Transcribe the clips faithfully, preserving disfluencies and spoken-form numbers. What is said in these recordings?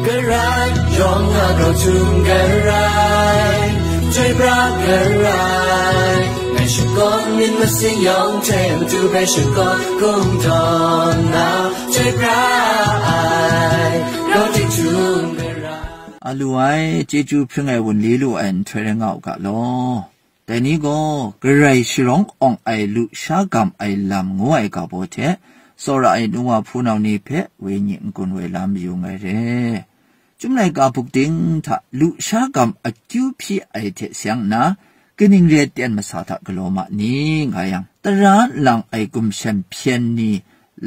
Karai, yawng a grau htum karai, chyoi pra karai, ngai shakawn myit masin yawng hte matu hpe shakawn kungdawn na, chyoi pra ai, grau htum karai. A lu ai, chyeju hpring ai wunli lu ai nhtoi rai nga u ga law. Dai ni gaw, Karai sharawng awng ai lusha gam ai lam ngu ai ga baw hte, tsawra ai nu wa hpunau ni hpe wenyi n-gun woi la mayu ai re. Chyum laika buk ding hta lusha gam akyu hpyi ai hte seng nna, kaning re ten masa hta galaw ma ni, nga yang, tara nlang ai gumshem hpyen ni,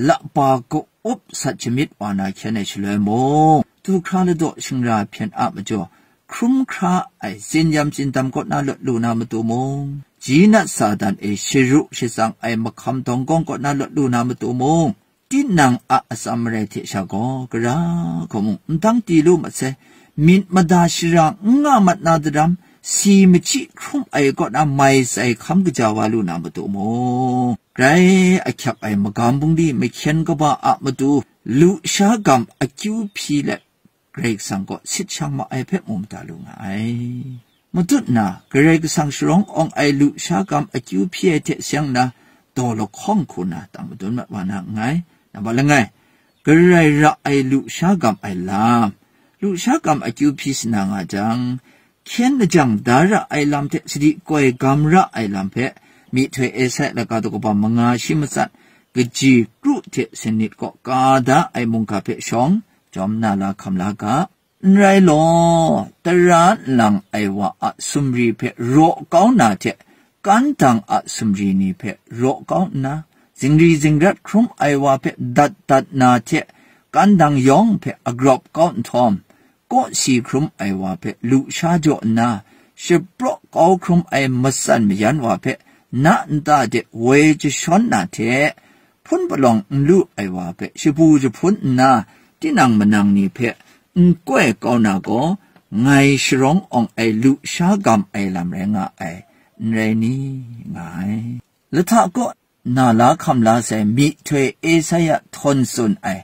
lapa ka-up sat shamyit wa na hkyen ai shaloi mung, du hkra ladaw shingra hpyen a majaw, hkrum hkra ai tsin yam tsin dam kaw na lawt lu na matu mung, ji nat Satan e sharu shatsang ai mahkam dawng gawng kaw na lawt lu na matu mung, tinang a atsam marai hte sha gaw, gara hkaw mung n dang di lu mat sai, myit mada shara n nga mat na daram, si machyi hkrum ai kaw na mai tsai hkam kaja wa lu na matu mung, grai ahkyak ai magam bungli mahkyen kaba a matu, lusha gam akyu hpyi let, Karai Kasang kaw sit shang ma ai hpe mu mada lu nga ai. Matut na, Karai Kasang sharawng awng ai lusha gam akyu hpyi ai hte seng na, daw lahkawng hku na tang madun mat wa na nngai. Nambat langai, Karai ra ai lusha gam ai lam. Lusha gam akyu hpyi sa na nga jang, hkyen lajang da ra ai lam hte sadi koi gam ra ai lam hpe, myihtoi Esai laika daw kaba manga shi matsat, kaji kru hte sanit kaw ka da ai mungga hpe shawng, jawm na la hkam la ga. N rai law, tara nlang ai wa a sumri hpe raw kau na hte, kandang a sumri ni hpe raw kau nna, zingri zingrat hkrum ai wa hpe dat dat na hte, kandang yawng hpe agrawp kau nhtawm, kawsi hkrum ai wa hpe lusha jaw nna, shapraw kau hkrum ai matsan mayan wa hpe na nta de woi jashawn na hte, hpun palawng n lu ai wa hpe shabu jahpun nna, tinang manang ni hpe n koi kau na gaw, ngai sharawng awng ai lusha gam ai lam rai nga ai, n rai ni? Nga ai. Lahta kaw na la hkam la sai myihtoi Esaia htawn tsun ai,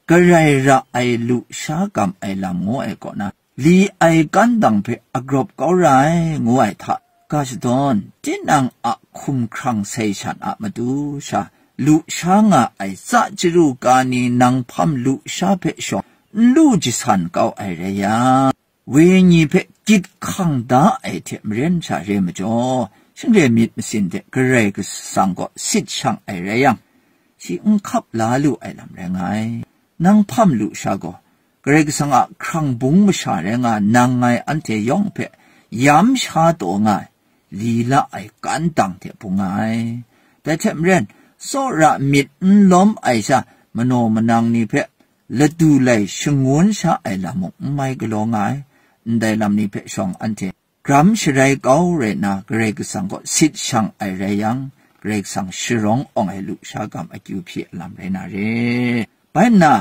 Karai ra ai lusha gam ai lam ngu ai kaw na, li ai kandang hpe agrawp kau ra ai, ngu ai hta, ga shadawn, tinang a hkum hkrang sai shan a matu sha, lusha nga ai tsa chyaru ka ni nang hpam lusha hpe shawng n lu jasan kau ai rai yang, wenyi hpe gyit hkang da ai hte maren sha re majaw, shingre myit masin hte Karai Kasang kaw sit shang ai rai yang, shi n hkap la lu ai lam rai nga ai. Nang hpam lusha gaw, Karai Kasang a hkrang bung masha rai nga nang ngai anhte yawng hpe yam sha taw nga ai, li la ai kandang hte bung nga ai. Dai hte maren, tsawra myit n lawm ai sha, manaw manang ni hpe ladu lai shangun sha ai lam mung n mai galaw nga ai. Ndai lam ni hpe shawng anhte gram sharai kau rai nna, Karai Kasang kaw sit shang ai rai yang, Karai Kasang sharawng awng ai lusha gam akyu hpyi a lam rai na re. Bai nna,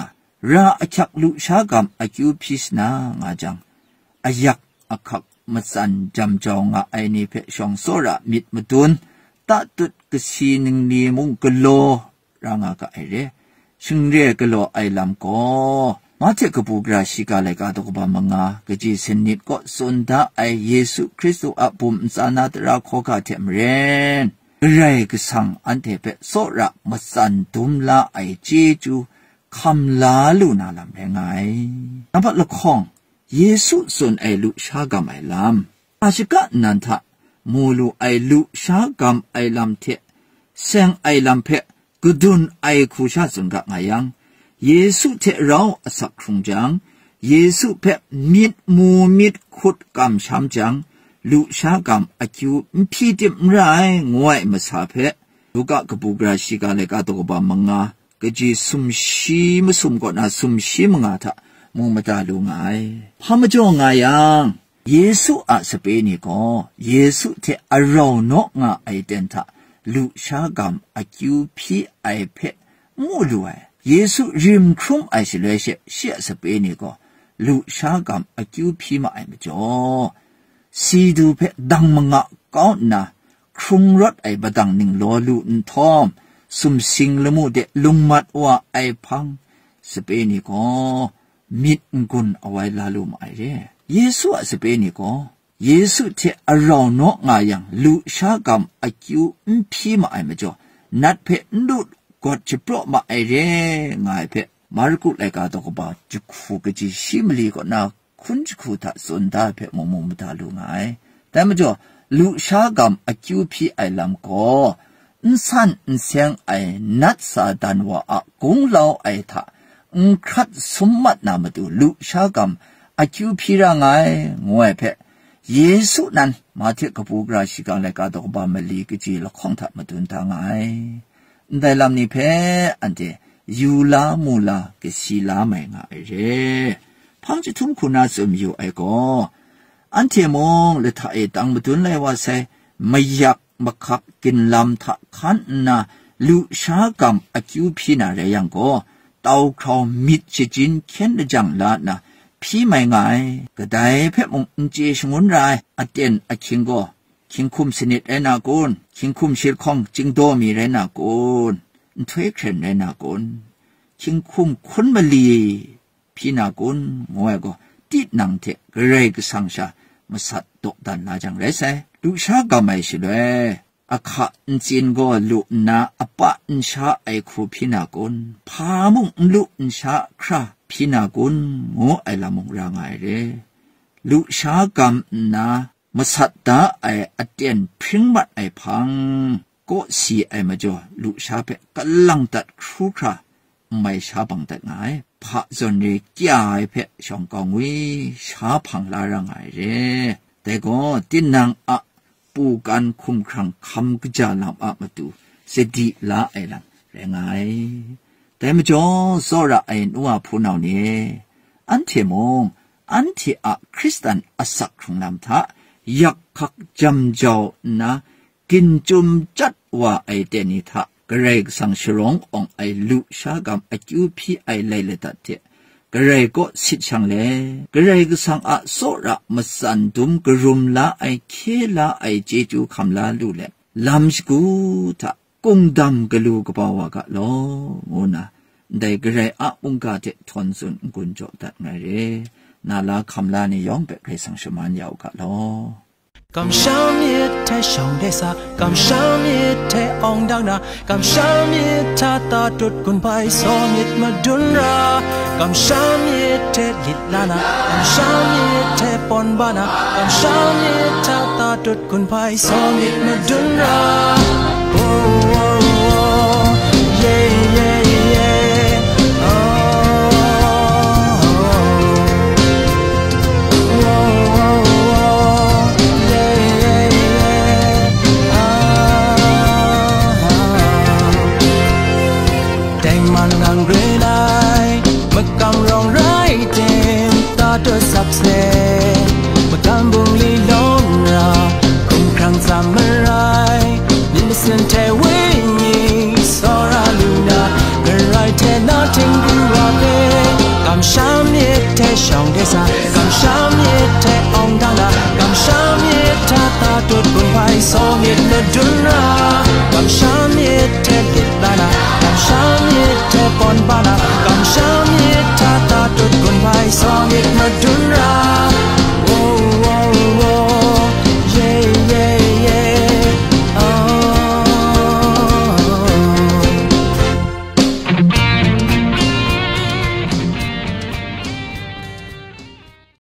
ra ahkyak lusha gam akyu hpyi sa na nga jang, ayak ahkak matsan jam jau nga ai ni hpe shawng tsawra myit madun, tatut kasi ningli mung galaw ra nga ga ai re. Shingre galaw ai lam gaw, Mahte kabu gara shiga laika daw kaba manga, kaji sanit kaw tsun da ai Yesu Hkristu a bum ntsa na tara hkawhka hte maren, Karai Kasang anhte hpe tsawra matsan dum la ai chyeju hkam la lu na lam rai nga ai. Nambat lahkawng, Yesu tsun ai lusha gam ai lam, a shaka nnan hta mu lu ai lusha gam ai lam hte seng ai lam hpe kadun ai hku sha tsun ga nga yang, Yesu hte rau asak hkrung jang, Yesu hpe myit mu myit hkut kamsham jang, lusha gam akyu n hpyi tim n ra ai, ngu ai masa hpe, Luka kabu gara shiga laika daw kaba manga, kaji sumshi masum kaw na sumshi manga hta mu mada lu nga ai. Hpa majaw nga yang, Yesu a sape ni gaw, Yesu hte arau naw nga ai ten hta lusha gam akyu hpyi ai hpe mu lu ai. Yesu rim hkrum ai shaloi she, shi a sape ni gaw lusha gam akyu hpyi ma ai majaw, si du hpe dang manga kau nna, hkrung rawt ai badang ning law lu nhtawm, sumsing lamu de lungmat wa ai hpang, sape ni gaw, myit n-gun awai la lu ma ai re. Yesu a sape ni gaw, Yesu hte arau naw nga yang, lusha gam akyu n hpyi ma ai majaw, nat hpe n lut gawt shapraw ma ai re, nga ai hpe, Marku laika daw kaba jahku kaji shi mali kaw na hkun jahku hta tsun da ai hpe mung mung mada lu nga ai. Dai majaw, lusha gam akyu hpyi ai lam gaw, n san n seng ai nat Satan wa a gunglau ai hta n hkrat sum mat na matu lusha gam akyu hpyi ra nga ai, ngu ai hpe, Yesu nan Mahte kabu gara shiga laika daw kaba mali kaji lahkawng hta madun da nga ai. Ndai lam ni hpe anhte yu la mu la kasi la mai nga ai re. Hpang jahtum hku na tsun mayu ai gaw, anhte mung lahta e tang madun lai wa sai, mayak mahkak ginlam hta hkan nna lusha gam akyu hpyi na rai yang gaw, tau hkrau myit shajin hkyen lajang la nna hpyi mai nga ai. Kadai hpe mung n chye shangun ra ai aten ahkying gaw, hkying hkum sanit rai na kun? Hkying hkum shi lahkawng chingdaw mi rai na kun? Nhtoi hkren rai na kun? Hkying hkum hkun mali hpyi na kun? Ngu ai gaw, tinang hte Karai Kasang sha masat dawdan na jang rai sai. Lusha gam ai shaloi, ahka ntsin gaw lu nna apa n sha ai hku hpyi na kun? Hpa mung n lu n sha hkra hpyi na kun? Ngu ai lam mung ra nga ai re. Lusha gam nna masat da ai aten hpring mat ai hpang, kawsi ai majaw lusha hpe kalang dat hkru hkra n mai sha bang dat nga ai. Hpa zawn re kya ai hpe shawng kau ngwi sha hpang la ra nga ai re. Dai gaw, tinang a pukan hkumhkrang hkam kaja lam a matu sadi la ai lam rai nga ai. Dai majaw, tsawra ai nu wa hpunau ni e, anhte mung, anhte a Hkristan asak hkrung lam hta yak hkak jam jau nna, ginchyum chyat wa ai ten ni hta Karai Kasang sharawng awng ai lusha gam akyu hpyi ai lai ladat hte, Karai kaw sit shang let, Karai Kasang a tsawra matsan dum karum la ai hkye la ai chyeju hkam la lu let, lam shagu hta kungdam galu kaba wa ga law, ngu nna, ndai Karai a mungga hte htawn tsun n-gun jaw dat ngai re. Na la hkam la ni yawng hpe Karai Kasang shaman ya u ga law. Kamsham myit hte shawng de sa, kamsham myit hte awng dang na, kamsham myit hta ta tut gun hpai saw myit madun ra, kamsham myit hte lit la na, kamsham myit hte pawn ba na, kamsham myit hta ta tut gun hpai saw myit madun ra. Oh, oh, oh, yeah, yeah, yeah. Oh, oh, oh, yeah, yeah, yeah. Ah, ah, ah. Tengman ngang re lai, makam rawng rai tim, ta tut sak se, makam bungli lawm ra, hkumhkrang tsam marai, myit masin hte wenyi, tsawra lu na, Karai hte na htingbu wa hpe, kamsham myit hte shawng de sa, kamsham myit hte awng dang na, kamsham myit hta ta tut gun hpai saw myit madun ra, kamsham myit hte lit la na, kamsham myit hte pawn ba na, kamsham myit hta ta tut gun hpai saw myit madun ra.